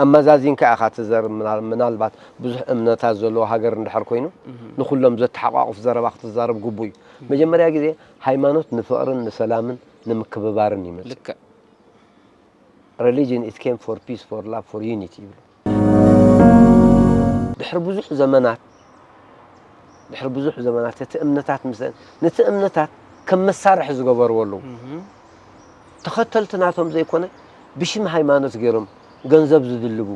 ኣመዛዚንካ ኢኻ ትዘርብ። ምናል- ምናልባት ብዙሕ እምነታት ዘለዎ ሃገር እንድሕር ኮይኑ ንኹሎም ዘተሓቋቑፍ ዘረባ ክትዛረብ ግቡእ እዩ። መጀመርያ ግዜ ሃይማኖት ንፍቕርን ንሰላምን ንምክብባርን ይመጽእ። ልክዕ። Religion, it came for peace, for love, for unity ይብሉ። ድሕሪ ብዙሕ ዘመናት ድሕሪ ብዙሕ ዘመናት እቲ እምነታት ምስ ነቲ እምነታት ከም መሳርሒ ዝገበርዎ ኣለዉ። ተኸተልቲ ናቶም ዘይኮነ ብሽም ሃይማኖት ገይሮም ገንዘብ ዝድልቡ፣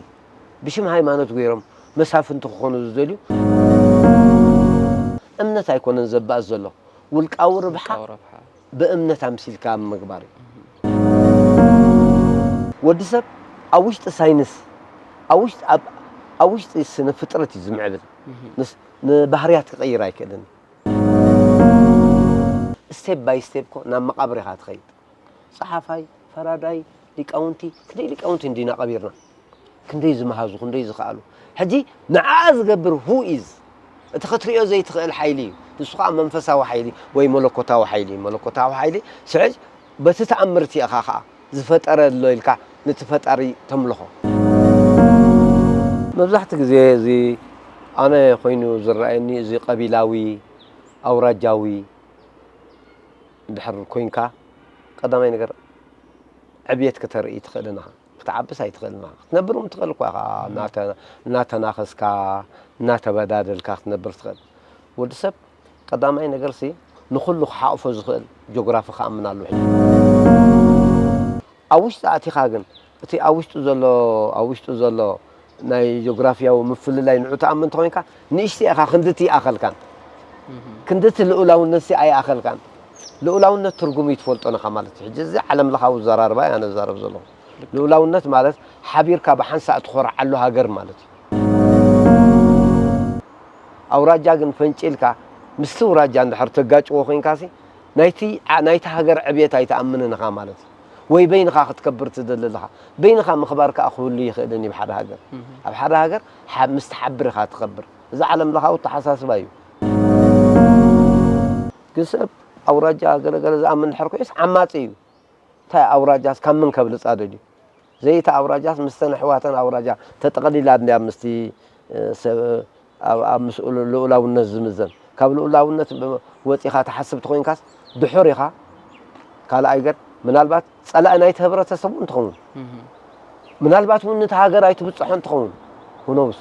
ብሽም ሃይማኖት ገይሮም መሳፍንቲ ክኾኑ ዝደልዩ። እምነት ኣይኮነን ዘባእስ ዘሎ፣ ውልቃዊ ርብሓ ብእምነት ኣምሲልካ ኣብ ምግባር እዩ። ወዲ ሰብ ኣብ ውሽጢ ሳይንስ፣ ኣብ ውሽጢ፣ ኣብ፣ ኣብ ውሽጢ ስነ ፍጥረት እዩ ዝምዕብል። ንስ- ንባህርያት ክቐይር ኣይክእልን። ስቴፕ ባይ ስቴፕ እኮ ናብ መቓብር ኢኻ ትኸይድ። ጸሓፋይ፣ ፈራዳይ፣ ሊቃውንቲ፣ ክንደይ ሊቃውንቲ እንዲና ቀቢርና። ክንደይ ዝመሃዙ፣ ክንደይ ዝኸኣሉ። ሕጂ ንዓ ዝገብር who is? እቲ ክትሪኦ ዘይትኽእል ሓይሊ እዩ። ንሱ ኸኣ መንፈሳዊ ሓይሊ ወይ መለኮታዊ ሓይሊ እዩ። መለኮታዊ ሓይሊ ስዕል በቲ ተኣምርቲ ኢኻ ኸኣ ዝፈጠረ ኣሎ ኢልካ ነቲ ፈጣሪ ተምልኾ። መብዛሕቲ ግዜ እዚ ኣነ ኮይኑ ዝረኣየኒ እዚ ቀቢላዊ፣ ኣውራጃዊ እንድሕር ኮይንካ፣ ቀዳማይ ነገር ዕብየት ክተርኢ ትኽእልን ኢኻ። ክትዓብስ ኣይትኽእልን ኢኻ። ክትነብር እውን ትኽእል እኳ ኢኻ። እናተ- እናተናኸስካ፣ እናተበዳደልካ ክትነብር ትኽእል። ወዲ ሰብ ቀዳማይ ነገርሲ ንኹሉ ክሓቕፎ ዝኽእል ጆግራፊ ክኣምን ኣለዎ። ሕጂ ኣብ ውሽጢ ኣቲኻ ግን እቲ ኣብ ውሽጡ ዘሎ ኣብ ውሽጡ ዘሎ ናይ ጆግራፊያዊ ምፍልላይ ንዑ ትኣምን እንተኾይንካ ንእሽቲ ኢኻ ክንድቲ ይኣኸልካን ክንድቲ ልኡላውነትሲ ኣይኣኸልካን። ልኡላውነት ትርጉሙ ይትፈልጦ ነኻ ማለት እዩ። ሕጂ እዚ ዓለም ለኻዊ ዘራርባ እያ ነዛረብ ዘለኹ። ልኡላውነት ማለት ሓቢርካ ብሓንሳእ ትኾርዓሉ ሃገር ማለት እዩ። ኣውራጃ ግን ፈንጭልካ ምስቲ ውራጃ እንድሕር ተጋጭዎ ኮይንካሲ ናይቲ ናይቲ ሃገር ዕብየት ኣይትኣምንን ኢኻ ማለት እዩ። ወይ በይንኻ ክትከብር ትደሊ ኣለኻ። በይንኻ ምኽባር ከኣ ክህሉ ይኽእልን እዩ ኣብ ሓደ ሃገር። ኣብ ሓደ ሃገር ሓ- ምስ ትሓብር ኢኻ ትኸብር። እዚ ዓለም ለኻዊ ኣተሓሳስባ እዩ። ግን ሰብ ኣውራጃ ገለገለ ዝኣምን እንድሕር ኮይኑስ ዓማጺ እዩ። እንታይ ኣውራጃስ ካብ ምን ከብልጻ ደልዩ? ዘይታ ኣውራጃስ ምስተን ኣሕዋተን ኣውራጃ ተጠቕሊላ እንድያ ምስቲ ሰብ ኣብ ምስኡ ልኡላውነት ዝምዘን። ካብ ልኡላውነት ወጺኻ ትሓስብ ተኾይንካስ ድሑር ኢኻ። ካልኣይ ገር ምናልባት ጸላኢ ናይቲ ህብረተሰብ እውን ትኸውን። ምናልባት እውን ነቲ ሃገር ኣይትብጽሖን ትኸውን። ሁኖውስ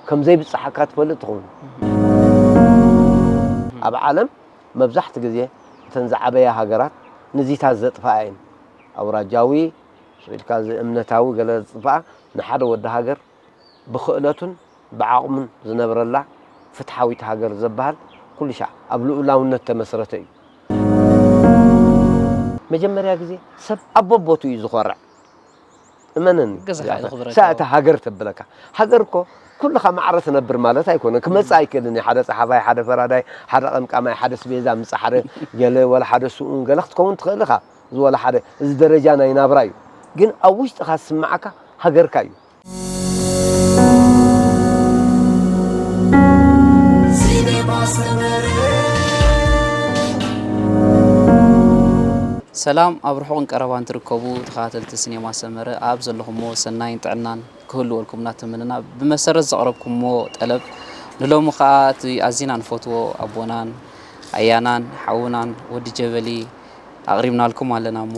ከም ዘይብጽሓካ ትፈልጥ ትኸውን። ኣብ ዓለም መብዛሕቲ ግዜ እተን ዝዓበያ ሃገራት ንዚታት ዘጥፍኣ እየን። ኣውራጃዊ ሽዑ ኢልካ እዚ እምነታዊ ገለ ዝጥፍኣ ንሓደ ወዲ ሃገር ብኽእለቱን ብዓቕሙን ዝነብረላ ፍትሓዊት ሃገር ዘበሃል ኩሉ ሻዕ ኣብ ልኡላውነት ተመስረተ እዩ። መጀመርያ ግዜ ሰብ ኣብ በቦቱ እዩ ዝኾርዕ። እመነኒ። ገዛኻ እዚኣ ኢሉ ክብረካ ሳእቲ ሃገር ተብለካ። ሃገር እኮ ኩልኻ ማዕረ ትነብር ማለት ኣይኮነን። ክመጽእ ኣይክእልን እዩ። ሓደ ጸሓፋይ፣ ሓደ ፈራዳይ፣ ሓደ ቀምቃማይ፣ ሓደ ስቤዛ ምጽእ፣ ሓደ ገለ ወላ ሓደ ስኡን ገለ ክትከውን ትኽእል ኢኻ። እዚ ወላ ሓደ፣ እዚ ደረጃ ናይ ናብራ እዩ። ግን ኣብ ውሽጥኻ ዝስምዓካ ሃገርካ እዩ። ሰላም ኣብ ርሑቕን ቀረባን ትርከቡ ተኸታተልቲ ሲኔማ ሰመረ ኣብ ዘለኹሞ ሰናይን ጥዕናን ክህልወልኩም እናተመነና ብመሰረት ዘቕረብኩሞ ጠለብ ንሎሚ ከኣ እቲ ኣዚና ንፈትዎ ኣቦናን ኣያናን ሓውናን ወዲ ጀበሊ ኣቕሪብናልኩም ኣለና እሞ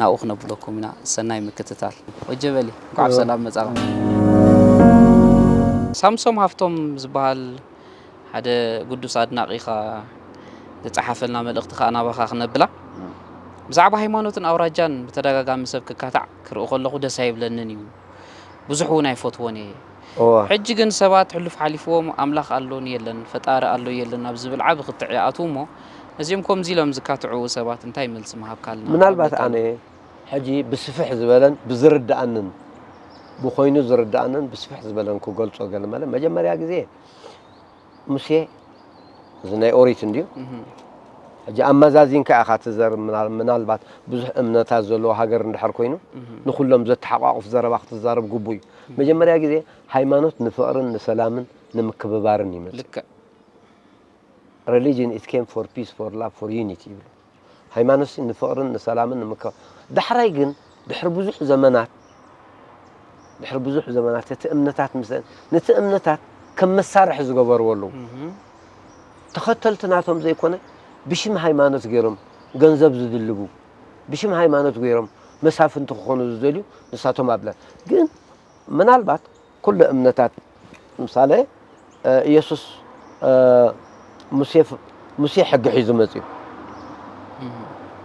ናብኡ ክነብለኩም ኢና። ሰናይ ምክትታል። ወጀበሊ እንኳዕ ብሰላም መጻኻ። ሳምሶም ሃፍቶም ዝበሃል ሓደ ግዱስ ኣድናቒኻ ዝጸሓፈልና መልእኽቲ ከኣ ናባኻ ክነብላ። ብዛዕባ ሃይማኖትን ኣውራጃን ብተደጋጋሚ ሰብ ክካታዕ ክርኢ ከለኹ ደስ ኣይብለንን እዩ። ብዙሕ እውን ኣይፈትዎን እየ። እወ። ሕጂ ግን ሰባት ሕሉፍ ሓሊፍዎም ኣምላኽ ኣሎን የለን፣ ፈጣሪ ኣሎ የለን ኣብ ዝብል ዓቢ ክትዕ ይኣትዉ እሞ ነዚኦም ከምዚ ኢሎም ዝካትዑ ሰባት እንታይ መልሲ ምሃብካልና? ምናልባት ኣነ ሕጂ ብስፍሕ ዝበለን ብዝርድኣንን ብኾይኑ ዝርድኣንን ብስፍሕ ዝበለን ክገልጾ ገለ መለ መጀመርያ ግዜ ሙሴ እዚ ናይ ኦሪት እንድዩ። ሕጂ ኣመዛዚንካ ኢኻ ትዘርብ። ምና- ምናልባት ብዙሕ እምነታት ዘለዎ ሃገር እንድሕር ኮይኑ ንኹሎም ዘተሓቋቑፍ ዘረባ ክትዛረብ ግቡእ እዩ። መጀመርያ ግዜ ሃይማኖት ንፍቕርን ንሰላምን ንምክብባርን ይመጽእ። ልክዕ። Religion, it came for peace, for love, for unity ይብሉ። ሃይማኖትሲ ንፍቕርን ንሰላምን ንምክ ዳሕራይ ግን ድሕሪ ብዙሕ ዘመናት ድሕሪ ብዙሕ ዘመናት እቲ እምነታት ምስ ነቲ እምነታት ከም መሳርሒ ዝገበርዎ ኣለዉ። ተኸተልቲ ናቶም ዘይኮነ ብሽም ሃይማኖት ገይሮም ገንዘብ ዝድልቡ፣ ብሽም ሃይማኖት ገይሮም መሳፍንቲ ክኾኑ ዝደልዩ ንሳቶም ኣብለ ግን ምናልባት ኩሉ እምነታት ምሳሌ ኢየሱስ ሙሴ ሕጊ ሒዙ መፅዩ።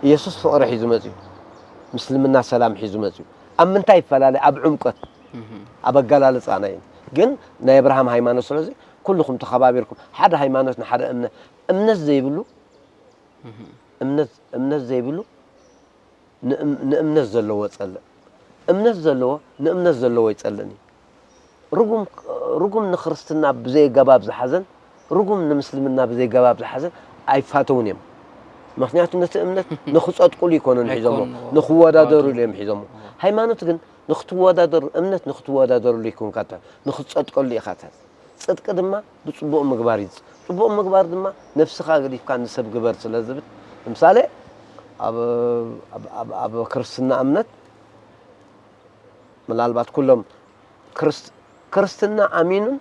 ኢየሱስ ፍቕሪ ሒዙ መፅዩ። ምስልምና ሰላም ሒዙ መፅዩ። ኣብ ምንታይ ይፈላለ? ኣብ ዕምቀት፣ ኣብ ኣገላልፃ ናይ ግን ናይ ኣብርሃም ሃይማኖት ስለዚ ኩልኹም ተኸባቢርኩም ሓደ ሃይማኖት ንሓደ እምነት እምነት ዘይብሉ እምነት እምነት ዘይብሉ ንእምነት ዘለዎ ጸልእ እምነት ዘለዎ ንእምነት ዘለዎ ይጸልእን እዩ። ርጉም ንክርስትና ብዘይ ኣገባብ ዝሓዘን ርጉም ንምስልምና ብዘይ ኣገባብ ዝሓዘን ኣይፋተውን እዮም። ምክንያቱ ነቲ እምነት ንክጸድቁሉ ይኮኑን ሒዞሞ ንክወዳደሩሉ እዮም ሒዞሞ። ሃይማኖት ግን ንክትወዳደሩ እምነት ንክትወዳደሩሉ ይኮንካ ንክትጸድቀሉ ኢካ። ጽድቂ ድማ ብጽቡቕ ምግባር እዩ። ጽቡቕ ምግባር ድማ ነፍስኻ ገዲፍካ ንሰብ ግበር ስለ ዝብል ንምሳሌ ኣብ ክርስትና እምነት ምናልባት ኩሎም ክርስትና ኣሚኑን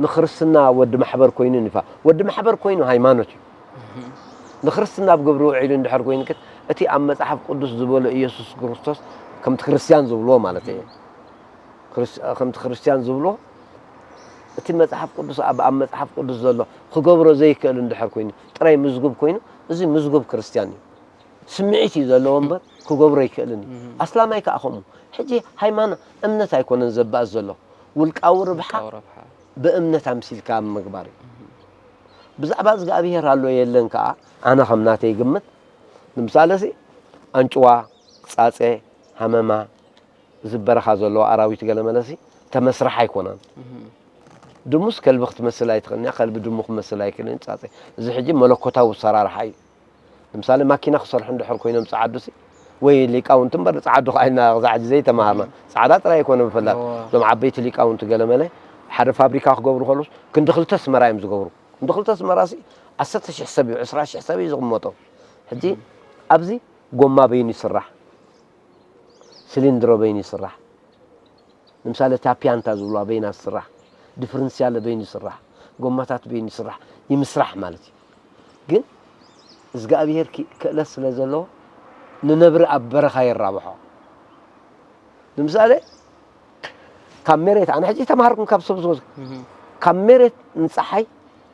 ንክርስትና ወዲ ማሕበር ኮይኑን ይፋ ወዲ ማሕበር ኮይኑ ሃይማኖት እዩ። ንክርስትና ኣብ ግብሪ ውዒሉ እንድሕር ኮይኑ ግን እቲ ኣብ መጽሓፍ ቅዱስ ዝበሎ ኢየሱስ ክርስቶስ ከምቲ ክርስትያን ዝብልዎ ማለት እዩ። ከምቲ ክርስትያን ዝብሎ እቲ መጽሓፍ ቅዱስ ኣብ ኣብ መጽሓፍ ቅዱስ ዘሎ ክገብሮ ዘይክእል እንድሕር ኮይኑ ጥራይ ምዝጉብ ኮይኑ እዚ ምዝጉብ ክርስትያን እዩ። ስምዒት እዩ ዘለዎ እምበር ክገብሮ ኣይክእልን እዩ። ኣስላማይ ከዓ ከምኡ። ሕጂ ሃይማኖት እምነት ኣይኮነን ዘባእስ ዘሎ ውልቃዊ ርብሓ ብእምነት ኣምሲልካ ምግባር እዩ። ብዛዕባ እግዚኣብሄር ኣሎ የለን ከዓ ኣነ ከም ናተይ ግምት ንምሳሌ ሲ ኣንጭዋ፣ ጻጸ፣ ሃመማ እዚ በረኻ ዘለዎ ኣራዊት ገለ መለሲ ተመስራሕ ኣይኮነን። ድሙስ ከልቢ ክትመስል ኣይትኽእልን እያ፣ ከልቢ ድሙ ክመስል ኣይክእልን እዩ። ጻጸ እዚ ሕጂ መለኮታዊ ኣሰራርሓ እዩ። ንምሳሌ ማኪና ክሰርሑ እንድሕር ኮይኖም ጸዓዱ ሲ ወይ ሊቃውንቲ እምበር ጸዓዱ ከዓ ኢልና ክዛ ሕጂ ዘይተማሃርና ጻዕዳ ጥራይ ኣይኮነ ብፍላት እዞም ዓበይቲ ሊቃውንቲ ገለ መለ ሓደ ፋብሪካ ክገብሩ ከለስ ክንዲ ክልተ ስመራ እዮም ዝገብሩ። ክንዲ ክልተ ስመራ ሲ ዓሰርተ ሽሕ ሰብ እዩ ዕስራ ሽሕ ሰብ እዩ ዝቕመጦ። ሕጂ ኣብዚ ጎማ በይኑ ይስራሕ፣ ሲሊንድሮ በይኑ ይስራሕ። ንምሳሌ እታ ፒያንታ ዝብልዋ በይና ትስራሕ፣ ዲፍረንስያለ በይኑ ይስራሕ፣ ጎማታት በይኑ ይስራሕ ይምስራሕ ማለት እዩ። ግን እግዚኣብሄር ክእለት ስለ ዘለዎ ንነብሪ ኣብ በረኻ የራብሖ። ንምሳሌ ካብ መሬት ኣነ ሕጂ ተምሃርኩም ካብ ሰብ ዝወዝ ካብ መሬት ንፀሓይ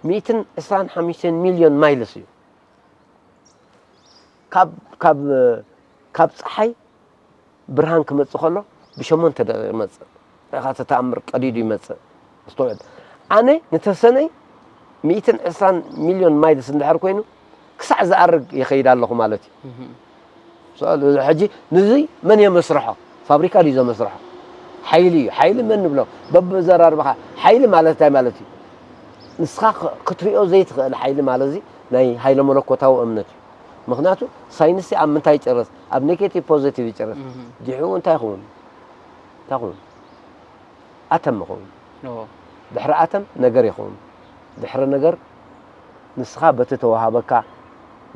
ሚእትን ዕስራን ሓሙሽተን ሚልዮን ማይልስ እዩ። ካብ ካብ ካብ ፀሓይ ብርሃን ክመጽእ ከሎ ብሸሞንተ ደቂቕ ይመጽእ። ርኢኻ እቲ ተኣምር ቀዲዱ ይመጽእ። ኣስተውዕል። ኣነ ንተሰነይ ሚእትን ዕስራን ሚልዮን ማይልስ እንድሕር ኮይኑ ክሳዕ ዝኣርግ ይኸይድ ኣለኹ ማለት እዩ። ሕጂ ንዙይ መን የመስርሖ? ፋብሪካ ድዩ ዘመስርሖ? ሓይሊ እዩ። ሓይሊ መን ንብሎ? በብዘራርባኻ ሓይሊ ማለት እንታይ ማለት እዩ? ንስኻ ክትሪኦ ዘይትኽእል ሓይሊ ማለት እዚ ናይ ሃይለ መለኮታዊ እምነት እዩ። ምኽንያቱ ሳይንስ ኣብ ምንታይ ይጨረስ? ኣብ ኔጌቲቭ ፖዘቲቭ ይጨረስ። ድሕኡ እንታይ ይኸውን? እንታይ ይኸውን? ኣተም ይኸውን። ድሕሪ ኣተም ነገር ይኸውን። ድሕሪ ነገር ንስኻ በቲ ተዋሃበካ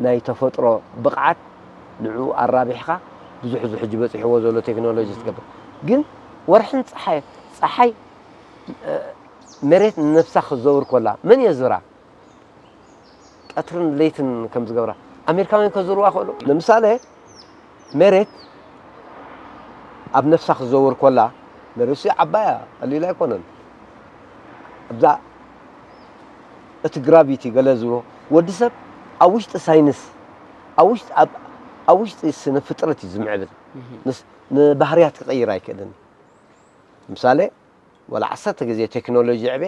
ናይ ተፈጥሮ ብቕዓት ንዕኡ ኣራቢሕካ ብዙሕ እዚ ሕጂ በፂሕዎ ዘሎ ቴክኖሎጂ ትገብር። ግን ወርሕን ፀሓይ ፀሓይ መሬት ንነብሳ ክትዘውር ኮላ መን የዝራ? ቀትርን ለይትን ከም ዝገብራ ኣሜሪካውያን ከዝርዋ ክእሉ። ንምሳሌ መሬት ኣብ ነፍሳ ክዘውር ኮላ መሬት ሲ ዓባያ ቀሊል ኣይኮነን። ኣብዛ እቲ ግራቪቲ ገለ ዝብሎ ወዲ ሰብ ኣብ ውሽጢ ሳይንስ ኣብ ውሽጢ ኣብ ኣብ ውሽጢ ስነ ፍጥረት እዩ ዝምዕብል። ንባህርያት ክቐይር ኣይክእልን። ምሳሌ ወላ ዓሰርተ ግዜ ቴክኖሎጂ ዕቤ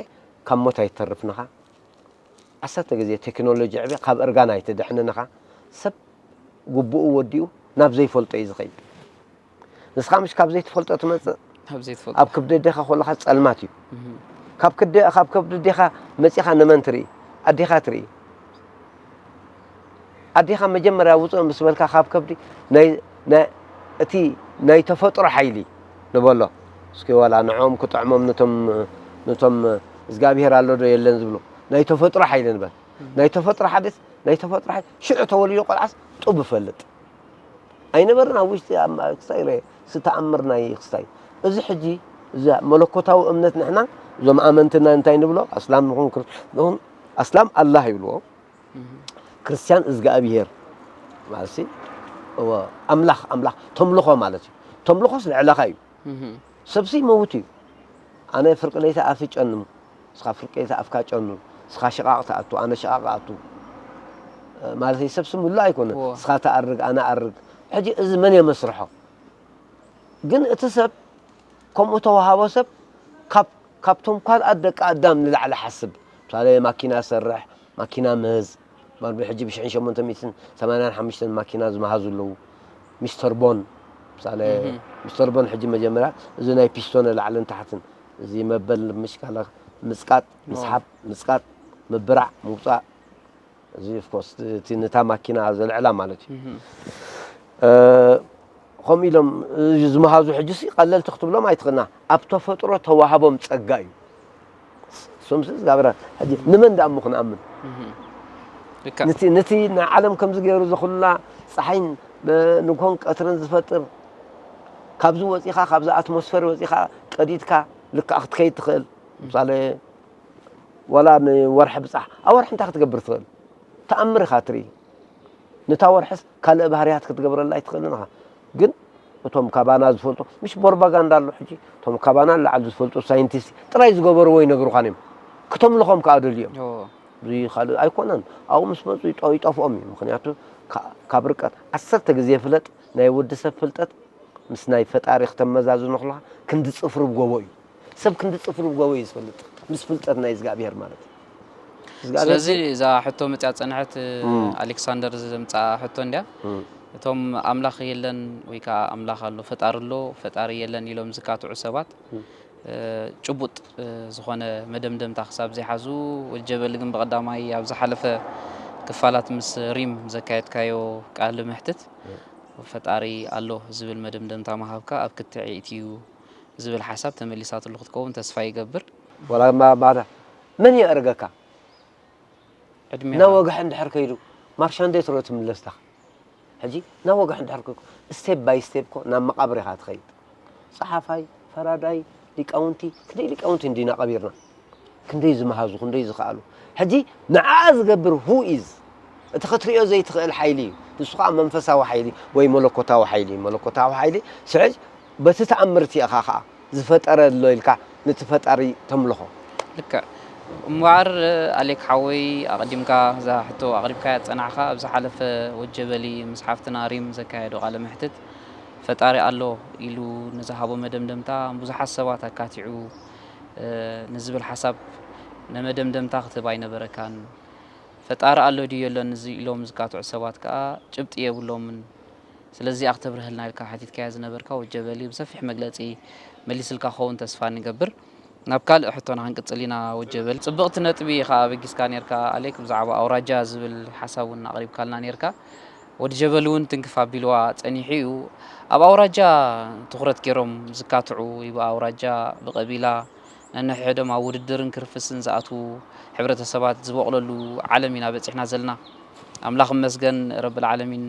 ካብ ሞት ኣይተርፍንኻ። ዓሰርተ ግዜ ቴክኖሎጂ ዕቤ ካብ እርጋን ኣይትድሕንንኻ። ሰብ ግቡኡ ወዲኡ ናብ ዘይፈልጦ እዩ ዝኸይድ። ንስኻ ምሽ ካብ ዘይትፈልጦ ትመጽእ። ኣብ ዘይትፈልጦ ኣብ ክብዲ ኣዴኻ ኮለኻ ጸልማት እዩ። ካብ ክዲ ካብ ከብዲ ኣዴኻ መጺኻ ንመን ትርኢ? ኣዴኻ ትርኢ። ኣዴኻ መጀመርያ ውጽእ ምስ በልካ ካብ ከብዲ ናይ ናይ እቲ ናይ ተፈጥሮ ሓይሊ ንበሎ እስኪ ዋላ ንዕኦም ክጥዕሞም ነቶም ነቶም እግዚኣብሔር ኣሎ ዶ የለን ዝብሉ ናይ ተፈጥሮ ሓይሊ ንበል። ናይ ተፈጥሮ ሓደስ ናይ ተፈጥሮ ሓይሊ ሽዑ ተወሊዶ ቆልዓስ ጡብ ይፈልጥ። ኣይነበርን ኣብ ውሽጢ ኣብ ክስታይ ረ ስተኣምር ናይ ክስታይ እዚ ሕጂ እዚ መለኮታዊ እምነት ንሕና እዞም ኣመንትና እንታይ ንብሎ ኣስላም ንኹን ክርስቲያን ኣስላም ኣላህ ይብልዎ። ክርስቲያን እዝጋኣብሄር ማለት ኣምላኽ ኣምላኽ ተምልኾ ማለት እዩ። ተምልኾስ ልዕለኻ እዩ። ሰብሲ መውት እዩ። ኣነ ፍርቂ ለይቲ ኣፍ ጨኑ፣ ንስኻ ፍርቂ ለይቲ ኣፍካ ጨኑ፣ ንስኻ ሽቓቕ ትኣቱ፣ ኣነ ሽቓቕ ኣቱ ማለት እዩ። ሰብሲ ምሉእ ኣይኮነ። ንስኻ ትኣርግ፣ ኣነ ኣርግ። ሕጂ እዚ መን የመስርሖ? ግን እቲ ሰብ ከምኡ ተዋሃቦ ሰብ ካብ ካብቶም ካልኣት ደቂ ኣዳም ንላዕሊ ሓስብ። ምሳሌ ማኪና ሰርሕ፣ ማኪና ምህዝ። ማርቢ ሕጂ ብሽሕን ሸሞንተ ሚእትን ሰማንያን ሓሙሽተን ማኪና ዝመሃዙ ኣለዉ። ሚስተር ቦን ምሳሌ ሚስተር ቦን ሕጂ መጀመርያ እዚ ናይ ፒስቶነ ላዕልን ታሕትን እዚ መበል ምሽካላ ምጽቃጥ ምስሓብ ምጽቃጥ ምብራዕ ምውጻእ እዚ ኦፍኮርስ እቲ ነታ ማኪና ዘልዕላ ማለት እዩ። ከምኡ ኢሎም ዝመሃዙ ሕጂ ሲ ቀለልቲ ክትብሎም ኣይትኽእልና ኣብ ተፈጥሮ ተዋህቦም ጸጋ እዩ። ሶምስ ዝጋብራ ሕጂ ንመን ደኣ እሞ ክንኣምን ልክዕ ነቲ ነቲ ንዓለም ከምዚ ገይሩ ዝኹላ ፀሓይን ንግሆን ቀትርን ዝፈጥር ካብዚ ወፂኻ ካብዚ ኣትሞስፈር ወፂኻ ቀዲድካ ልክዓ ክትከይድ ትኽእል ምሳሌ ዋላ ንወርሒ ብፃሕ ኣብ ወርሒ እንታይ ክትገብር ትኽእል ተኣምር ኢኻ ትርኢ ነታ ወርሕስ ካልእ ባህርያት ክትገብረላ ኣይትኽእልን ኢኻ ግን እቶም ካባና ዝፈልጡ ምሽ ፕሮፓጋንዳ ኣሎ ሕጂ እቶም ካባና ንላዕሊ ዝፈልጡ ሳይንቲስት ጥራይ ዝገበርዎ ይነግሩኻን እዮም ክተምልኾም ከዓ ደልዮም ካልእ ኣይኮነን ኣብኡ ምስ መፁ ይጠፍኦም እዩ ምክንያቱ ካብ ርቀት ዓሰርተ ግዜ ፍለጥ ናይ ወዲ ሰብ ፍልጠት ምስ ናይ ፈጣሪ ክተመዛዝኖ ከለካ ክንዲ ፅፍሪ ብጎቦ እዩ ሰብ ክንዲ ፅፍሪ ብጎቦ እዩ ዝፈልጥ ምስ ፍልጠት ናይ እግዚኣብሄር ማለት እዩ ስለዚ እዛ ሕቶ መፅያ ፀንሐት ኣሌክሳንደር ዘምፅኣ ሕቶ እንድያ እቶም ኣምላኽ የለን ወይ ከዓ ኣምላኽ ኣሎ ፈጣሪ ኣሎ ፈጣሪ የለን ኢሎም ዝካትዑ ሰባት ጭቡጥ ዝኾነ መደምደምታ ክሳብ ዘይሓዙ ወጀበሊ ግን ብቐዳማይ ኣብ ዝሓለፈ ክፋላት ምስ ሪም ዘካየድካዮ ቃል ምሕትት ፈጣሪ ኣሎ ዝብል መደምደምታ ምሃብካ ኣብ ክትዕ ኢትዩ ዝብል ሓሳብ ተመሊሳትሉ ክትከውን ተስፋ ይገብር። ወላ ማዳ መን የእርገካ? ዕድሜኻ እናወግሐ እንድሕር ከይዱ ማርሻንዴ ትሮ ትምለስ ዳኻ። ሕጂ እናወግሐ እንድሕር ከይዱ step by step እኮ ናብ መቓብር ኢኻ ትኸይድ። ጸሓፋይ፣ ፈራዳይ፣ ሊቃውንቲ፣ ክንደይ ሊቃውንቲ እንዲና ቀቢርና። ክንደይ ዝመሃዙ፣ ክንደይ ዝኸኣሉ። ሕጂ ንዓኣ ዝገብር who is እቲ ክትሪኦ ዘይትኽእል ሓይሊ እዩ። ንሱ ከዓ መንፈሳዊ ሓይሊ ወይ መለኮታዊ ሓይሊ እዩ። መለኮታዊ ሓይሊ ስዕጅ በቲ ተኣምርቲ ኢኻ ከዓ ዝፈጠረ ኣሎ ኢልካ ነቲ ፈጣሪ ተምልኾ። ልክዕ እምበኣር ኣሌክ ሓወይ ኣቐዲምካ እዛ ሕቶ ኣቕሪብካያ ዝጸናሕካ ኣብ ዝሓለፈ ወጀበሊ ምስ ሓፍትና ሪም ዘካየዶ ቃለ መሕትት ፈጣሪ ኣሎ ኢሉ ንዝሃቦ መደምደምታ ብዙሓት ሰባት ኣካቲዑ ንዝብል ሓሳብ ንመደምደምታ ክትህብ ኣይነበረካን ፈጣሪ ኣሎ ድዩ የሎን እዚ ኢሎም ዝካትዑ ሰባት ከኣ ጭብጢ የብሎምን ስለዚ እዚኣ ክተብርሀልና ኢልካ ሓቲትካያ ዝነበርካ ወጀበሊ ብሰፊሕ መግለጺ መሊስልካ ክኸውን ተስፋ ንገብር ናብ ካልእ ሕቶና ክንቅጽል ኢና ወጀበሊ ጽብቕቲ ነጥቢ ኢኻ ኣበጊስካ ኔርካ ኣሌክ ብዛዕባ ኣውራጃ ዝብል ሓሳብ እውን ኣቕሪብካልና ኔርካ ወዲ ጀበሊ እውን ትንክፍ ኣቢልዋ ጸኒሑ እዩ ኣብ ኣውራጃ ትኹረት ገይሮም ዝካትዑ ወይ ብኣውራጃ ብቐቢላ ነንሕድሕዶም ኣብ ውድድርን ክርፍስን ዝኣትዉ ሕብረተሰባት ዝበቑለሉ ዓለም ኢና በጺሕና ዘለና። ኣምላኽ ይመስገን ረብል ዓለሚን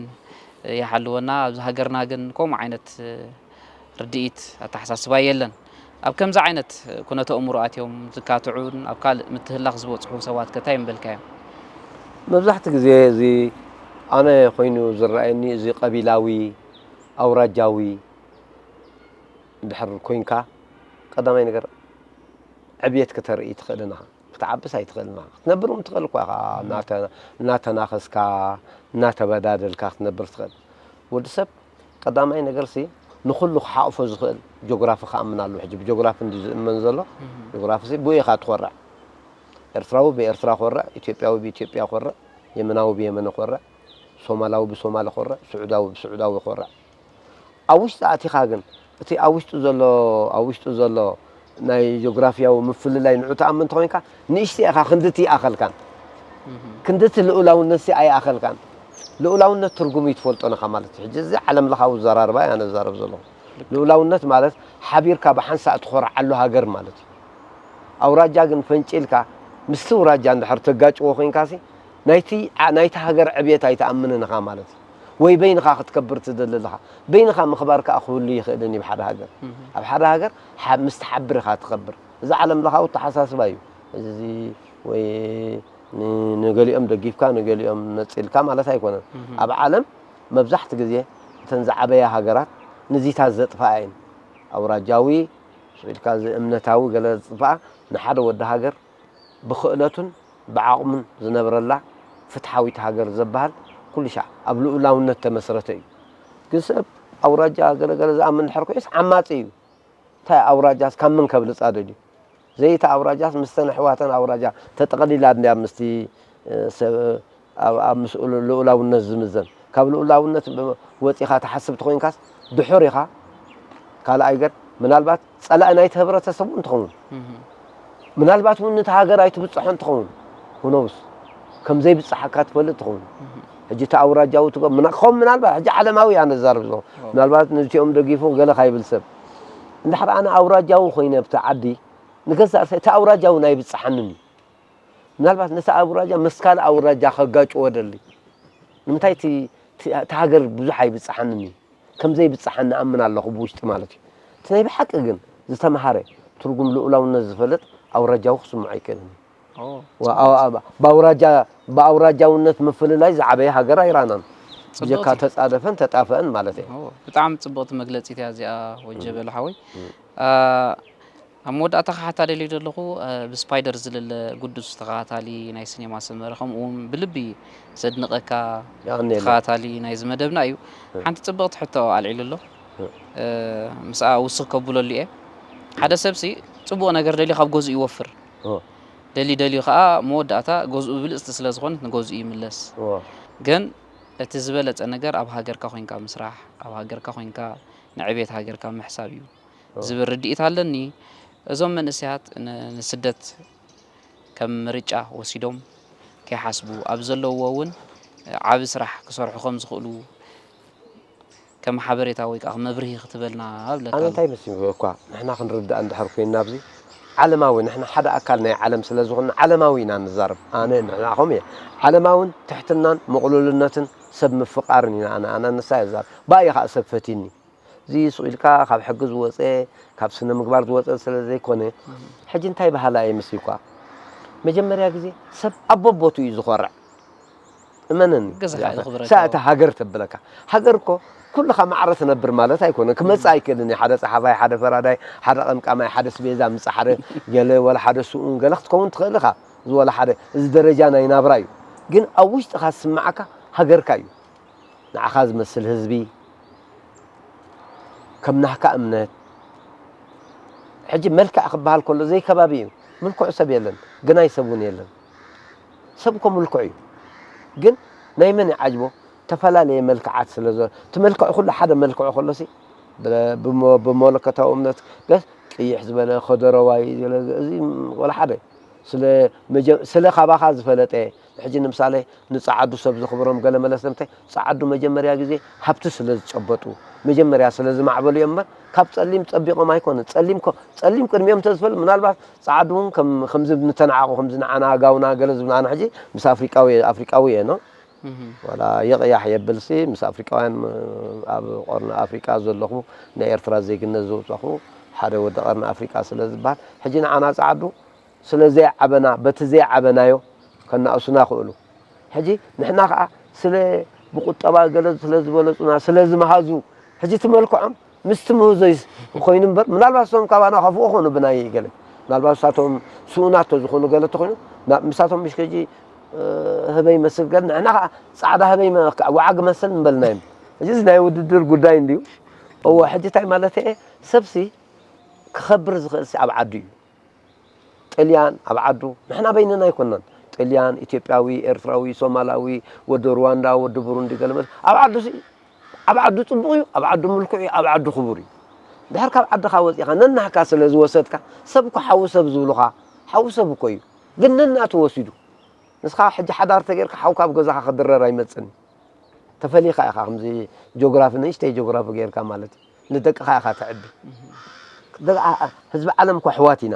ይሓልወና። ኣብዚ ሃገርና ግን ከምኡ ዓይነት ርድኢት ኣተሓሳስባ የለን። ኣብ ከምዚ ዓይነት ኩነተ እምሮ ኣትዮም ዝካትዑን ኣብ ካልእ ምትህልላኽ ዝበጽሑ ሰባትከ እንታይ ምበልካዮም? መብዛሕትኡ ግዜ እዚ ኣነ ኮይኑ ዝረኣየኒ እዚ ቀቢላዊ፣ ኣውራጃዊ እንድሕር ኮይንካ ቀዳማይ ነገር ዕብየት ክተርኢ ትኽእልን ኢኻ። ክትዓብስ ኣይትኽእልን ኢኻ። ክትነብር እውን ትኽእል እኳ ኢኻ። እናተናኸስካ፣ እናተበዳደልካ ክትነብር ትኽእል። ወዲ ሰብ ቀዳማይ ነገርሲ ንኹሉ ክሓቑፎ ዝኽእል ጆግራፊ ክኣምን ኣለዎ። ሕጂ ብጆግራፊ እንድዩ ዝእመን ዘሎ። ጆግራፊሲ ብኡ ኢኻ ትኾርዕ። ኤርትራዊ ብኤርትራ ክወርዕ፣ ኢትዮጵያዊ ብኢትዮጵያ ክወርዕ፣ የመናዊ ብየመን ክወርዕ፣ ሶማላዊ ብሶማሊ ክወርዕ፣ ስዑዳዊ ብስዑዳዊ ክወርዕ። ኣብ ውሽጢ ኣቲኻ ግን እቲ ኣብ ውሽጡ ዘሎ ኣብ ውሽጡ ዘሎ ናይ ጆግራፊያዊ ምፍልላይ ንዑ ትኣምን እንተኾይንካ ንእሽቲ ኢኻ ክንድቲ ይኣኸልካን ክንድቲ ልኡላውነት ሲ ኣይኣኸልካን ልኡላውነት ትርጉሙ ይትፈልጦ ነኻ ማለት እዩ ሕጂ እዚ ዓለም ለኻዊ ዘራርባ እያ ነዛረብ ዘለኹ ልኡላውነት ማለት ሓቢርካ ብሓንሳእ ትኾርዓሉ ሃገር ማለት እዩ ኣውራጃ ግን ፈንጪልካ ምስቲ ውራጃ እንድሕር ተጋጭዎ ኮይንካሲ ናይቲ ናይቲ ሃገር ዕብየት ኣይትኣምንን ኢኻ ማለት እዩ። ወይ በይንኻ ክትከብር ትደሊ ኣለኻ። በይንኻ ምኽባር ከኣ ክህሉ ይኽእልን እዩ ኣብ ሓደ ሃገር። ኣብ ሓደ ሃገር ሓ-፣ ምስ ትሓብር ኢኻ ትኸብር። እዚ ዓለም ለኻዊ ኣተሓሳስባ እዩ። እዚ ወይ ን-፣ ንገሊኦም ደጊፍካ ንገሊኦም ነጺልካ ማለት ኣይኮነን። ኣብ ዓለም መብዛሕቲ ግዜ እተን ዝዓበያ ሃገራት ንዚታት ዘጥፍኣ እየን። ኣውራጃዊ ኢልካ እዚ እምነታዊ ገለ ዝጥፍኣ ንሓደ ወዲ ሃገር ብኽእለቱን ብዓቕሙን ዝነብረላ ፍትሓዊት ሃገር ዘበሃል ኩሉ ሻዕ ኣብ ልኡላውነት ተመስረተ እዩ። ግን ሰብ ኣውራጃ ገለገለ ዝኣምን ድሕር ኮይስ ዓማጺ እዩ። እንታይ ኣውራጃስ ካብ ምን ከብልጻ ደልዩ? ዘይታ ኣውራጃስ ምስተን ኣሕዋተን ኣውራጃ ተጠቕሊላ እንድያ ምስቲ፣ እ፣ ሰብ ኣብ፣ ኣብ ምስ ልኡላውነት ዝምዘን። ካብ ልኡላውነት ብ-፣ ወጺኻ ትሓስብ ተኾይንካስ ድሑር ኢኻ። ካልኣይ ገር ምናልባት ጸላኢ ናይቲ ህብረተሰብ እውን ትኸውን። ምናልባት እውን ነቲ ሃገር ኣይትብጽሖን ትኸውን። Who knows? ከም ዘይብጽሓካ ትፈልጥ ትኸውን። ሕጂ እቲ ኣውራጃዊ ትገ-፣ ምና-፣ ከም ምናልባት ሕጂ ዓለማዊ እያ ነዛርብ ዘለኹ። ምናልባት ነዚኦም ደጊፉ ገለ ካይብል ሰብ። እንድሕር ኣነ ኣውራጃዊ ኮይነ ኣብቲ ዓዲ፣ ንገዛእ ርእሰይ እቲ ኣውራጃዊ ናይ ብጽሓንን እዩ። ምናልባት ነቲ ኣውራጃ ምስ ካልእ ኣውራጃ ከጋጭዎ ደሊ። ንምንታይ እቲ፣ እቲ፣ እቲ ሃገር ብዙሕ ኣይብጽሓንን እዩ። ከም ዘይብጽሓኒ ኣምን ኣለኹ ብውሽጢ ማለት እዩ። እቲ ናይ ብሓቂ ግን ዝተምሃረ፣ ትርጉም ልኡላውነት ዝፈልጥ ኣውራጃዊ ክስምዖ ኣይክእልን እዩ። ኦ፣ ዋ-፣ ኣው-፣ ኣብ-፣ ብኣውራጃ-፣ ብኣውራጃውነት ምፍልላይ ዝዓበየ ሃገር ኣይረኣናን። ጽቡቕ ብጀካ እዩ። ተጻደፈን ተጣፍአን ማለት እዩ። ኦ፣ ብጣዕሚ ጽብቕቲ መግለጺት እያ እዚኣ ወጀበል ሓወይ። እም። አ፣ ኣብ መወዳእታ ክሓታ ደልየ ዘለኹ፣ አ፣ ብስፓይደር ዝልለ ግዱስ ተኸታታሊ ናይ ሲኔማ ሰመረ፣ ከምኡ እውን ብልቢ ዘድንቐካ የቐንየለይ። ተኸታታሊ ናይዚ መደብና እዩ። እም። ሓንቲ ጽብቕቲ ሕቶ ኣልዒሉ ኣሎ። እም። እ፣ ምስኣ ውስኽ ከብለሉ እየ። ሓደ ሰብሲ ጽቡቕ ነገር ደልዩ ካብ ገዝኡ ይወፍር። ኦ። ደልዩ ደልዩ ከኣ መወዳእታ ገዝኡ ብልጽቲ ስለ ዝኾነት ንገዝኡ ይምለስ። ኦ። ግን እቲ ዝበለጸ ነገር ኣብ ሃገርካ ኮይንካ ምስራሕ፣ ኣብ ሃገርካ ኮይንካ ንዕቤት ሃገርካ ምሕሳብ እዩ። ዝብል ርድኢት ኣለኒ። እዞም መንእሰያት ን-፣ ንስደት ከም ምርጫ ወሲዶም ከይሓስቡ፣ ኣብ ዘለውዎ እውን ዓቢ ስራሕ ክሰርሑ ከም ዝኽእሉ ከም ሓበሬታ ወይ ከኣ መብርሂ ክትበልና እብለካ ኣነ ኣለኹ። እንታይ መሲልዎ እኳ ንሕና ክንርዳእ እንድሕር ኮይንና ኣብዚ ዓለማዊ፣ ንሕና ሓደ ኣካል ናይ ዓለም ስለ ዝኾንና ዓለማዊ ኢና ንዛረብ። ኣነ ንሕና ከምኡ እየ። ዓለማውን ትሕትናን ምቕሉልነትን ሰብ ምፍቃርን ኢና ኣነ፣ ኣነ ንሳ እየ ዝዛረብ። ብኣ እየ ከኣ ሰብ ፈትዩኒ። እዚ ስቕ ኢልካ ካብ ሕጊ ዝወፀ፣ ካብ ስነ ምግባር ዝወፀ ስለ ዘይኮነ፣ ሕጂ እንታይ በሃላ እየ ምስልኳ? መጀመርያ ግዜ ሰብ ኣብ በቦቱ እዩ ዝኾርዕ። እመነኒ። ገዛኻ እያ እዛ፣ ተኽብረካ። እሳ እታ ሃገር ተብለካ። ሃገር እኮ ኩልኻ ማዕረ ትነብር ማለት ኣይኮነን። ክመጽእ ኣይክእልን እዩ። ሓደ ጸሓፋይ፣ ሓደ ፈራዳይ፣ ሓደ ቀምቃማይ፣ ሓደ ስቤዛ ምጽእ፣ ሓደ ገለ ወላ ሓደ ስኡን ገለ ክትከውን ትኽእል ኢኻ። እዚ ወላ ሓደ፣ እዚ ደረጃ ናይ ናብራ እዩ። ግን ኣብ ውሽጥኻ ዝስምዓካ ሃገርካ እዩ። ንዓኻ ዝመስል ህዝቢ፣ ከም ናህካ እምነት። ሕጂ መልክዕ ክበሃል ከሎ ዘይከባቢ እዩ። ምልኩዕ ሰብ የለን፣ ግናይ ሰብ እውን የለን። ሰብ እኮ ምልኩዕ እዩ። ግን ናይ መን ይዓጅቦ? ተፈላለየ መልክዓት ስለ ዘሎ፣ እቲ መልክዑ ኩሉ ሓደ መልክዑ ከሎሲ፣ ብ-፣ ብሞ-፣ ብመለኮታዊ እምነት ገስ ቅይሕ ዝበለ፣ ከደረዋይ ዝበለ፣ እዚ ወላ ሓደ። ስለ መጀ-፣ ስለ ካባኻ ዝፈለጠ፣ ሕጂ ንምሳሌ ንጸዓዱ ሰብ ዘኽብሮም ገለ መለ ስለምንታይ? ጸዓዱ መጀመርያ ግዜ ሃብቲ ስለ ዝጨበጡ፣ መጀመርያ ስለ ዝማዕበሉ እዮም እምበር፣ ካብ ጸሊም ጸቢቖም ኣይኮነን። ጸሊም ኮ-፣ ጸሊም ቅድሚኦም እንተዝፈልጥ፣ ምናልባት ጸዓዱ እውን ከም፣ ከምዚ ንተናዓቑ፣ ከምዚ ንዓና ጋውና ገለ ዝብላና ሕጂ ምስ ኣፍሪቃዊ፣ ኣፍሪቃዊ እየ፣ ኖ? እህ። ዋላ ይቕያሕ የብልሲ፣ ምስ ኣፍሪቃውያን፣ ኣብ ቀርኒ ኣፍሪቃ ዘለኹ ናይ ኤርትራ ዜግነት ዘውጻኹ ሓደ ወዲ ቀርኒ ኣፍሪቃ ስለ ዝበሃል፣ ሕጂ ንዓና ጸዓዱ ስለ ዘይዓበና፣ በቲ ዘይዓበናዮ ከናእሱና ክእሉ። ሕጂ ንሕና ኸኣ ስለ ብቁጠባ ገለ ስለ ዝበለጹና፣ ስለ ዝመሃዙ፣ ሕጂ እቲ መልክዖም ምስቲ ምህዞ ይስ-፣ ኮይኑ እምበር፣ ምናልባት እሶም ካባና ከፍኡ ኾኑ ብናይ ገለ። ምናልባት እሳቶም ስኡናት ተዝኾኑ ገለ ተኾይኑ፣ ና-፣ ምሳቶም ምሽ ከጂ፣ እ፣ ህበይ መስል ገለ፣ ንሕና ኸኣ ጻዕዳ ህበይ መ-፣ ወዓግ መስል ምበልናዮም። ሕጂ እዚ ናይ ውድድር ጉዳይ እንድዩ። እወ፣ ሕጂ እንታይ ማለት እየ? ሰብሲ ክኸብር ዝኽእልሲ ኣብ ዓዱ እዩ። ጥልያን ኣብ ዓዱ፣ ንሕና በይንና ኣይኮናን። ጥልያን፣ ኢትዮጵያዊ፣ ኤርትራዊ፣ ሶማላዊ፣ ወዲ ሩዋንዳ፣ ወዲ ብሩንዲ፣ ገለ መለ፣ ኣብ ዓዱ ሲ፣ ኣብ ዓዱ ጽቡቕ እዩ፣ ኣብ ዓዱ ምልኩዕ እዩ፣ ኣብ ዓዱ ክቡር እዩ። ድሕር ካብ ዓድኻ ወጺኻ ነናህካ ስለ ዝወሰድካ፣ ሰብ እኮ ሓው ሰብ ዝብሉኻ፣ ሓው ሰብ እኮ እዩ። ግን ነናቱ ወሲዱ። ንስኻ ሕጂ ሓዳር ተጌርካ ሓውካ ኣብ ገዛኻ ክድረር ኣይመጽእን እዩ። ተፈሊኻ ኢኻ፣ ከምዚ ጆግራፊ፣ ንእሽተይ ጆግራፊ ጌርካ ማለት እዩ። ንደቅኻ ኢኻ ተዕቢ። ደቂ-፣ ኣ-፣ ኣ-፣ ህዝቢ ዓለም እኮ ኣሕዋት ኢና።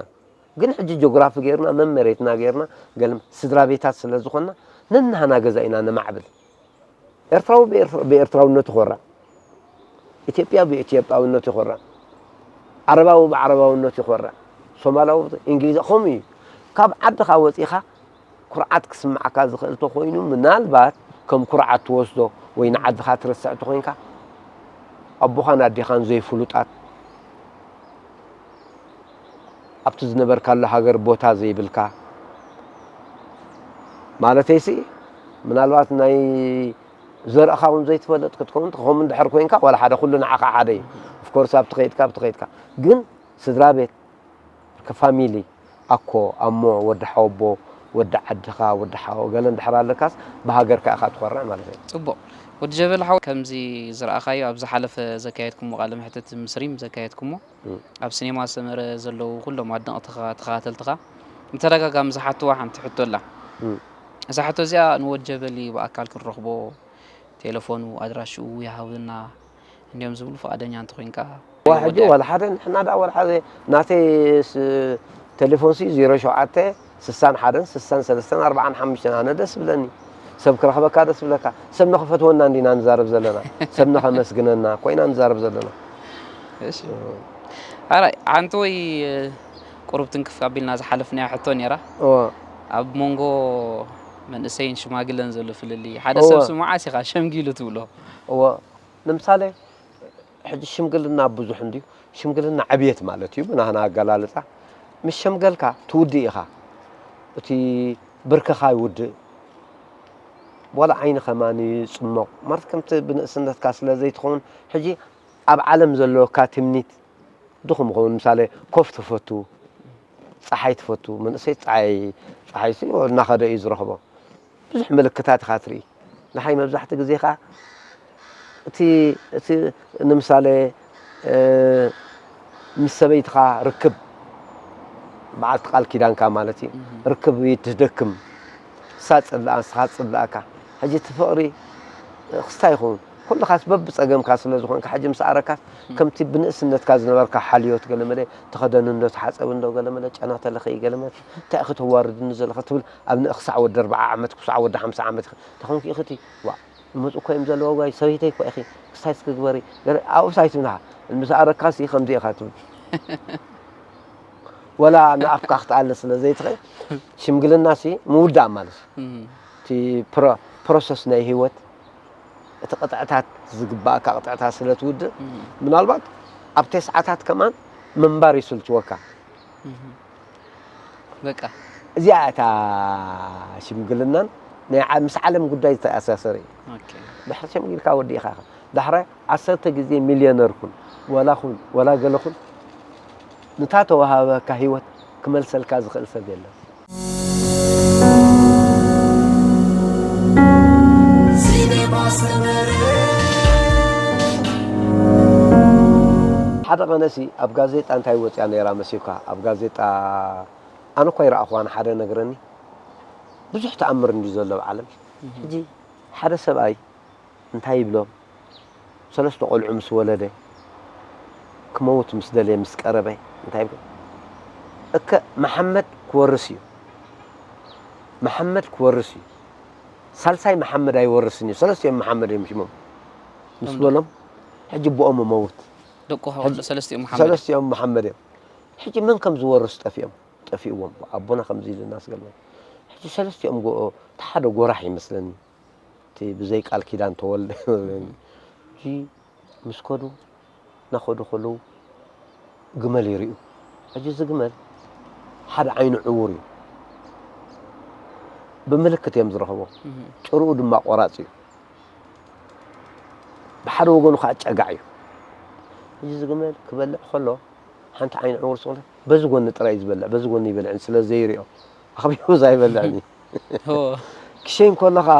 ግን ሕጂ ጆግራፊ ጌርና፣ መም መሬትና ጌርና፣ ገለ ስድራ ቤታት ስለ ዝኾንና፣ ነናህና ገዛ ኢና ነማዕብል። ኤርትራዊ ብኤርትራውነቱ ይኾርዕ፣ ኢትዮጵያ ብኢትዮጵያውነቱ ይኾርዕ፣ ዓረባዊ ብዓረባውነቱ ይኾርዕ፣ ሶማላዊ እንግሊዝ ከምኡ እዩ። ካብ ዓድኻ ወፂኻ ኩርዓት ክስምዓካ ዝኽእል ተኾይኑ ምናልባት ከም ኩርዓት ትወስዶ ወይ ንዓድኻ ትርስዕ ተኾይንካ ኣቦኻን ኣዴኻን ዘይፍሉጣት ኣብቲ ዝነበርካሉ ሃገር ቦታ ዘይብልካ ማለተይሲ ምናልባት ናይ ዘርእኻ እውን ዘይትፈልጥ ክትከውን ትኸውን ድሕር ኮይንካ ዋላ ሓደ ኩሉ ንዓኻ ሓደ እዩ። ኦፍኮርስ ኣብቲ ከይድካ ኣብቲ ከይድካ ግን ስድራ ቤት ፋሚሊ ኣኮ ኣሞ ወዲ ሓወቦ ወዲ ዓድኻ ወዲ ሓወ ገለ እንድሕር ኣለካስ ብሃገርካ ኢኻ ትኾርዕ ማለት እዩ። ፅቡቕ። ወዲ ጀበል ሓው ከምዚ ዝረኣኻዮ ኣብ ዝሓለፈ ዘካየድኩሞ ቃለ መሕትት ምስ ሪም ዘካየድኩሞ ኣብ ሲኔማ ሰመረ ዘለዉ ኩሎም ኣድነቕትኻ ተኸታተልትኻ ብተደጋጋሚ ዝሓትዋ ሓንቲ ሕቶ ኣላ። እዛ ሕቶ እዚኣ ንወዲ ጀበሊ ብኣካል ክንረኽቦ ቴለፎኑ ኣድራሽኡ ይሃበና እንድዮም ዝብሉ ፍቓደኛ እንተኾይንካ ዋ ሕጂ ወዲ ዋላ ሓደ ንሕና ደኣ ዋላ ሓደ ናተይ ቴሌፎን ሲ ዜሮ ሸውዓተ ስሳን ሓደን ስሳን ሰለስተን ኣርባዓን ሓሙሽተን ኣነ ደስ ብለኒ ሰብ ክረኽበካ ደስ ብለካ ሰብ ንኽፈትወና እንዲና ንዛረብ ዘለና ሰብ ንኸመስግነና ኮይና ንዛረብ ዘለና እሺ ኣራይ ሓንቲ ወይ ቁሩብ ትንክፍ ኣቢልና ዝሓለፍናያ ሕቶ ነይራ እወ ኣብ መንጎ መንእሰይን ሽማግለን ዘሎ ፍልልይ ሓደ እወ ሰብ ስሙዓስ ኢኻ ሸምጊሉ ትብሎ እወ ንምሳሌ ሕጂ ሽምግልና ብዙሕ እንድዩ። ሽምግልና ዕብየት ማለት እዩ ብናህና ኣገላልፃ። ምስ ሸምገልካ ትውድእ ኢኻ። እቲ ብርክኻ ይውድእ። ዋላ ዓይኒ ከማን ይፅሞቕ። ማለት ከምቲ ብንእስነትካ ስለ ዘይትኸውን ሕጂ ኣብ ዓለም ዘለወካ ትምኒት ድኹም ይኸውን። ምሳሌ ኮፍ ትፈቱ፣ ፀሓይ ትፈቱ። መንእሰይ ፀሓይ ፀሓይ ሲ እናኸደ እዩ ዝረኽቦ። ብዙሕ ምልክታት ኢኻ ትርኢ። ንሓይ መብዛሕትኡ ግዜ ኸዓ እቲ እቲ ንምሳሌ ምስ ሰበይትኻ ርክብ በዓልቲ ቃል ኪዳንካ ማለት እዩ ርክብ ይትደክም ንሳ ትፅልኣ ንስኻ ትፅልኣካ ሕጂ እቲ ፍቕሪ ክስታይ ይኸውን ኩልኻስ በብፀገምካ ስለ ዝኾንካ ሕጂ ምስ ኣረካስ ከምቲ ብንእስነትካ ዝነበርካ ሓልዮት ገለመለ ተኸደኒ እንዶ ተሓፀቢ እንዶ ገለመለ ጨና ተለኽዪ ገለመለ እንታይ ኢኺ ተዋርድኒ ዘለኺ ትብል ኣብ ንእኽሳዕ ወዲ ኣርብዓ ዓመት ክሳዕ ወዲ ሓምሳ ዓመት ኢኺ ተኾንኪ ኢኺ እቲ ዋእ ይመፁ እኮ እዮም ዘለዉ ዋይ ሰበይተይ እኮ ኢኺ ክስታይ እስኪ ግበሪ ገለ ኣብኡስ ኣይትብልሃ ምስ ኣረካሲ ከምዚ ኢኻ ትብል ወላ ንኣፍካ ክትኣሊ ስለ ዘይትኽእል ሽምግልናሲ ምውዳእ ማለት እዩ እቲ ፕሮሰስ ናይ ህይወት እቲ ቅጥዕታት ዝግባእካ ቅጥዕታት ስለ ትውድእ ምናልባት ኣብ ተስዓታት ከማን ምንባር ይስልችወካ በቃ እዚኣ እታ ሽምግልናን ናይ ዓ- ምስ ዓለም ጉዳይ ዝተኣሳሰረ እዩ ኦኬ ድሕሪ ሸምጊልካ ወዲእኻ ኢኻ ዳሕራይ ዓሰርተ ግዜ ሚልዮነር ኩን ዋላ ኩን ዋላ ገለ ኩን ንታ ተዋሃበካ ህይወት ክመልሰልካ ዝኽእል ሰብ የለን ሓደ ቀነሲ ኣብ ጋዜጣ እንታይ ወፅያ ነይራ መሲልካ ኣብ ጋዜጣ ኣነ እኳ ይረኣኹዋ ንሓደ ነግረኒ ብዙሕ ተኣምር እንዲ ዘሎ ኣብ ዓለም ሕጂ ሓደ ሰብኣይ እንታይ ይብሎም ሰለስተ ቆልዑ ምስ ወለደ ክመውት ምስ ደለየ ምስ ቀረበ እንታይ ይብሎ እከ መሓመድ ክወርስ እዩ መሓመድ ክወርስ እዩ ሳልሳይ መሓመድ ኣይወርስን እዩ ሰለስቲኦም መሓመድ እዮም ሽሞም ምስ በሎም ሕጂ ብኦም መውት ደቁ ከወልዶ ሰለስቲኦም መሓመድ ሰለስቲኦም መሓመድ እዮም ሕጂ መን ከም ዝወርስ ጠፊኦም ጠፊእዎም ኣቦና ከምዚ ኢልና ስገልና ሕጂ ሰለስቲኦም ጎ እቲ ሓደ ጎራሕ ይመስለኒ እቲ ብዘይ ቃል ኪዳን ተወልደ ይመስለኒ ሕጂ ምስ ከዱ እናኸዱ ከለዉ ግመል ይርእዩ ሕጂ እዚ ግመል ሓደ ዓይኑ ዕውር እዩ ብምልክት እዮም ዝረኽቦ ጭርኡ ድማ ቆራፅ እዩ ብሓደ ወገኑ ከዓ ጨጋዕ እዩ ሕጂ እዚ ግመል ክበልዕ ከሎ ሓንቲ ዓይኑ ዕውር ስለ በዚ ጎኒ ጥራይ ዝበልዕ በዚ ጎኒ ይበልዕን ስለ ዘይሪኦ ኣኽቢቡ ዛ ይበልዕን እዩ ክሸይ እንከሎ ከዓ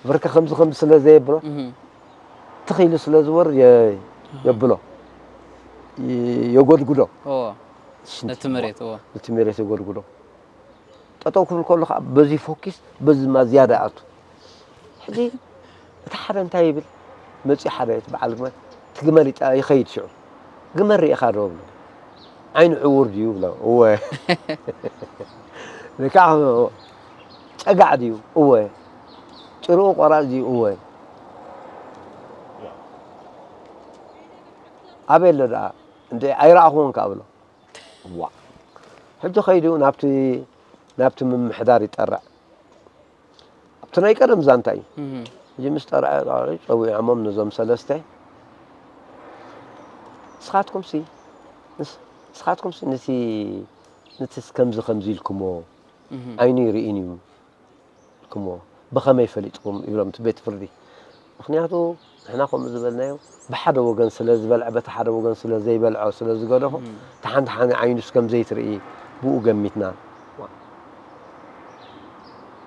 ብርክ ከምዚ ከምዚ ስለ ዘየብሎ ትኽ ኢሉ ስለ ዝወርድ የብሎ የጎድጉዶ ነቲ መሬት ነቲ መሬት የጎድጉዶ ጠጠው ክብል ከሎ ከዓ በዚ ፎኪስ በዚ ድማ ዝያዳ ኣቱ ሕጂ እቲ ሓደ እንታይ ይብል መፅኡ ሓደ እቲ በዓል ግመል እቲ ግመል ይኸይድ ሽዑ ግመል ርኢኻ ዶ ብሎ ዓይኑ ዕውር ድዩ ብሎ እወ ከዓ ጨጋዕ ድዩ እወ ጭርኡ ቆራፅ ድዩ እወ ኣበይ ኣሎ ደኣ? እንደ ኣይረኣኹዎን ከኣ ብሎ። ዋ። ሕጂ ከይዱ ናብቲ፣ ናብቲ ምምሕዳር ይጠርዕ። ኣብቲ ናይ ቀደም ዛንታ እዩ። እህ። ሕጂ ምስ ጠርዐ ጸዊዖሞም ነዞም ሰለስተ፣ "ንስኻትኩምሲ፣ ንስ-፣ ንስኻትኩምሲ ነቲ፣ ነቲ ከምዚ ከምዚ ኢልኩሞ፣ እህ። ዓይኑ ይርእን እዩ ኢልኩሞ፣ ብኸመይ ፈሊጥኩም?" ይብሎም እቲ ቤት ፍርዲ። ምኽንያቱ ንሕና ከምኡ ዝበልናዮ ብሓደ ወገን ስለ ዝበልዐ፣ በቲ ሓደ ወገን ስለ ዘይበልዖ፣ ስለ ዝገደፎ፣ እም። እቲ ሓንቲ ሓንቲ ዓይኑስ ከም ዘይትርኢ ብኡ ገሚትና።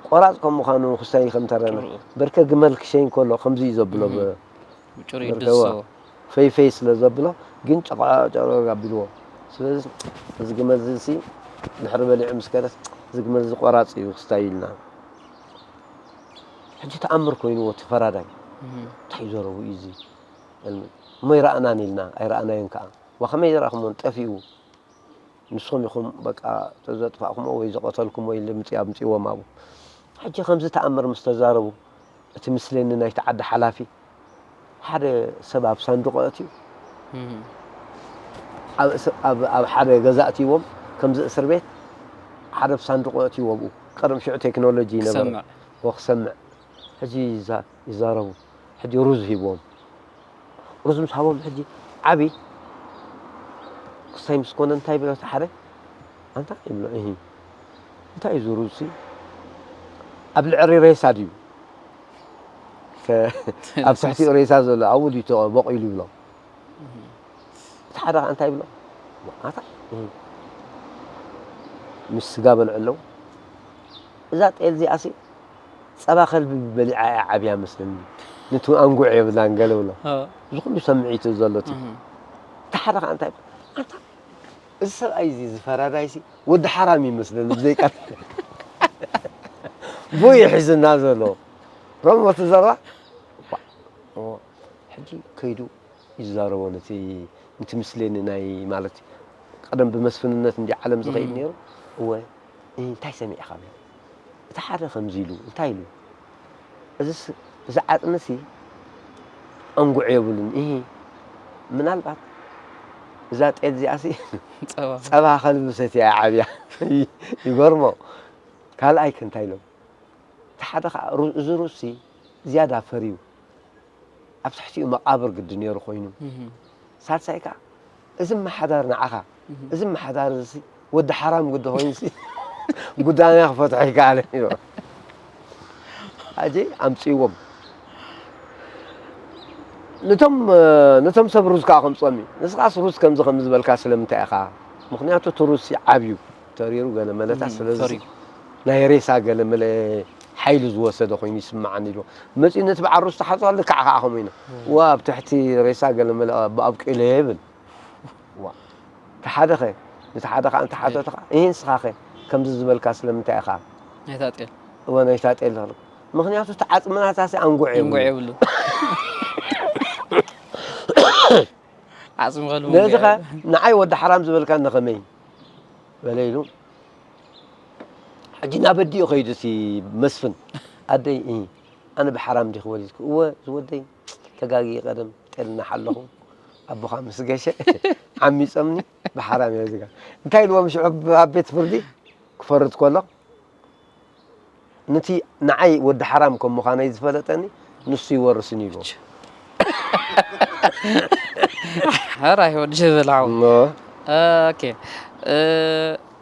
ቆራጽ ከም ምዃኑ ክስታይ ከም ተረና። ጭርኡ። በርከ ግመል ክሸይን ከሎ ከምዚ እዩ ዘብሎ። እም። ብ-፣ ጭርኡ በርከ ይድስሶ። ዋ፣ ፈይ ፈይ ስለ ዘብሎ ግን ጨቕዓ ጨቕዓ ኣቢልዎ። ስለዚ እዚ ግመል እዚ ሲ ድሕሪ በሊዑ ምስ ከደስ፣ እዚ ግመል እዚ ቆራጽ እዩ ክስታይ ኢልና። ሕጂ ተኣምር ኮይንዎ እቲ ፈራዳይ። እም። እንታይ ዘረቡ እዩ እዚ? እሞ ኣይረኣናን ኢልና፣ ኣይረኣናዮን ከኣ። ዋ፣ ከመይ ዝረኣኹምዎን ጠፊኡ። ንስኹም ኢኹም በቃ ዘጥፋእኩሞ ወይ ዝቐተልኩሞ ኢሉ ምጽ-፣ ኣምጽእዎም ኣብኡ። ሕጂ ከምዚ ተኣምር ምስ ተዛረቡ፣ እቲ ምስለኒ ናይቲ ዓዲ ሓላፊ፣ ሓደ ሰብ ኣብ ሳንዱቕ ኣእትዩ፣ እህ። ኣብ እስ-፣ ኣብ፣ ኣብ ሓደ ገዛ ኣእትይዎም፣ ከምዚ እስር ቤት፣ ሓደ ኣብ ሳንዱቕ ኣእትይዎ ኣብኡ። ቀደም ሽዑ ቴክኖሎጂ ይነበረ። ክሰምዕ። ወ-፣ ክሰምዕ። ሕጂ ይዛ-፣ ይዛረቡ። ሕጂ ሩዝ ሂብዎም። ሩዝ ምስ ሃቦም ሕጂ ዓቢ ክስታይ ምስ ኮነ እንታይ ብሎ እቲ ሓደ? ኣንታ ይብሎ፣ እሂ። እንታይ እዩ እዚ ሩዝሲ? ኣብ ልዕሊ ሬሳ ድዩ? ከ-፣ ኣብ ትሕቲኡ ሬሳ ዘሎ ኣብኡ ድዩ ተበቂሉ ይብሎ። እቲ ሓደ ከኣ እንታይ ይብሎ? ኣታ፣ እሂ። ምስ ስጋ በልዑ ኣለዉ። እዛ ጤል እዚኣሲ ጸባ ከልቢ በሊዓ እያ ዓብያ መስለኒ። ነቲ ኣንጉዕ የብላን ገለ ብሎ። ኣዎ። እዚ ኩሉ ሰምዒቱ ዘሎ እቲ። እህ። እቲ ሓደ ከኣ እንታይ፣ ኣንታ፣ እዚ ሰብኣይ እዚ፣ እዚ ፈራዳይሲ ወዲ ሓራም ይመስለኒ፣ ብዘይቃ ብኡ እዩ ሒዙና ዘሎ። ሮሞ እቲ ዘረባ፣ ዋ፣ ኦ፣ ሕጂ ከይዱ ይዛረቦ ነቲ፣ ነቲ ምስሌኒ ናይ ማለት ቀደም ብመስፍንነት እንዲ ዓለም ዝኸይድ እም። ነይሩ። እወ፣ እ፣ እንታይ ሰሚዕኻ? እቲ ሓደ ከምዚ ኢሉ፣ እንታይ ኢሉ? እዚስ፣ እዚ ዓጽምሲ ኣንጉዕ የብሉን። እሂ፣ ምናልባት እዛ ጤል እዚኣሲ ጸባ። ጸባ ከልቢ ሰትያ እያ ዓብያ። ይገርሞ። ካልኣይ ከ እንታይ ኢሎም? እቲ ሓደ ኸዓ ሩ-፣ እዚ ሩዝሲ ዝያዳ ፈርዩ ኣብ ትሕቲኡ መቓብር ግዲ ነይሩ ኮይኑ። እህ። ሳልሳይ ከኣ እዚ መሓዳር ንዓኻ፣ እህ። እዚ መሓዳር እዚ ወዲ ሓራም ግዲ ኮይኑሲ ጉዳይና ክፈትሖ ይከኣል እዩ። ሕጂ ኣምፅእዎም። ነቶም፣ ነቶም ሰብ ሩዝ ከኣ ከምፅኦም እዩ። ንስኻስ ሩዝ ከምዚ ከምዚ ዝበልካ ስለምንታይ ኢኻ? ምኽንያቱ እቲ ሩዝሲ ዓብዩ፣ ተሪሩ ገለ መለታት፣ እም፣ ስለዚ ተሪሩ። ናይ ሬሳ ገለ መለ ሓይሊ ዝወሰደ ኮይኑ ይስምዓኒ ኢሉ። መጺኡ ነቲ በዓል ሩዝ ተሓጽዋ ልክዕ ከኣ ከምኡ ኢና። እም። ዋ፣ ኣብ ትሕቲ ሬሳ ገለ መለ ኣብቂለ ይብል። ዋ። እቲ ሓደ ኸ፣ ነቲ ሓደ ኸኣ እንተ ሓተተ ኸኣ፣ "እህ፣ ንስኻ ኸ ከምዚ ዝበልካ ስለምንታይ ኢኻ?" ናይታ ጤል። እወ፣ ናይታ ጤል ዝኽእል። ምኽንያቱ እቲ ዓጽምናታሲ ኣንጉዕ የብሉ። ኣንጉዕ የብሉ። ዓጽሚ ከልቢ ነዚ ኣንጉዕ ኸ፣ የብሉ። ንዓይ ወዲ ሓራም ዝበልካ ንኸመይ? በለ ኢሉ። ሕጂ ናብ ኣዲኡ ኸይዱ እቲ መስፍን፣ "ኣደይ፣ እህ፣ ኣነ ብሓራም ዲኺ ወሊድኩ?" "እወ፣ ዝወደይ፣ ተጋግየ ቀደም፣ ጤል እናሓለኹ፣ ኣቦኻ ምስ ገሸ፣ ዓሚጾምኒ፣ ብሓራም እየ ዝጋ-" እንታይ ኢልዎም ሽዑ ኣብ ቤት ፍርዲ? ክፈርድ ከሎ፣ "ነቲ ንዓይ ወዲ ሓራም ከም ምዃነይ ዝፈለጠኒ፣ ንሱ ይወርስኒ" ኢልዎም። ሕራይ ወዲ ሸበላ ሓው። እሞ። ኦኬ። እ፣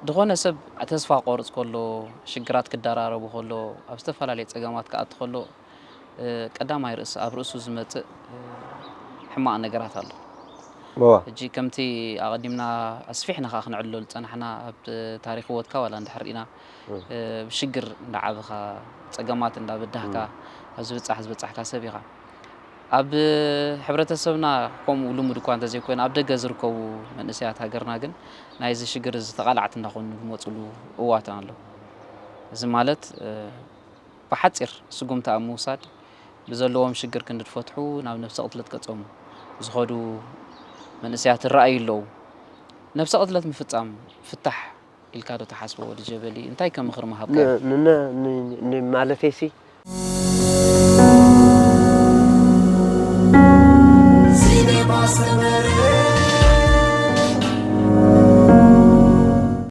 ዝኾነ ሰብ ተስፋ ክቆርጽ ከሎ፣ ሽግራት ክደራረቡ ከሎ፣ ኣብ ዝተፈላለየ ጸገማት ክኣቱ ከሎ፣ እ፣ ቀዳማይ ርእሲ፣ ኣብ ርእሱ ዝመጽእ፣ እ፣ ሕማቕ ነገራት ኣሎ። እዋ። ሕጂ ከምቲ ኣቐዲምና ኣስፊሕና ከኣ ክነዕልሎ ዝጸናሕና፣ ኣብ ታሪኽ ህይወትካ ዋላ እንድሕር ርኢና፣ እ። እ፣ ብሽግር እንዳዓበኻ፣ ጸገማት እንዳበዳህካ፣ እ። ኣብ ዝብጻሕ ዝበጻሕካ ሰብ ኢኻ። ኣብ ሕብረተሰብና ከምኡ ልሙድ እኳ እንተዘይኮይኑ፣ ኣብ ደገ ዝርከቡ መንእሰያት ሃገርና ግን ናይዚ ሽግር እዚ ተቓላዕቲ እንዳኾኑ ዝመጹሉ እዋት ኣሎ። እዚ ማለት፣ እ፣ ብሓጺር ስጉምቲ ኣብ ምውሳድ ብዘለዎም ሽግር ክንዲ ዝፈትሑ ናብ ነብሰ ቅትለት ገጾም ዝኸዱ መንእሰያት ይረኣዩ ኣለዉ። ነብሰ ቅትለት ምፍጻም ፍታሕ ኢልካ ዶ ትሓስቦ ወዲ ጀበሊ? እንታይ ከ ምኽሪ ምሃብካዮ? ን-፣ ን-፣ ን-፣ ን-፣ ማለተይሲ፣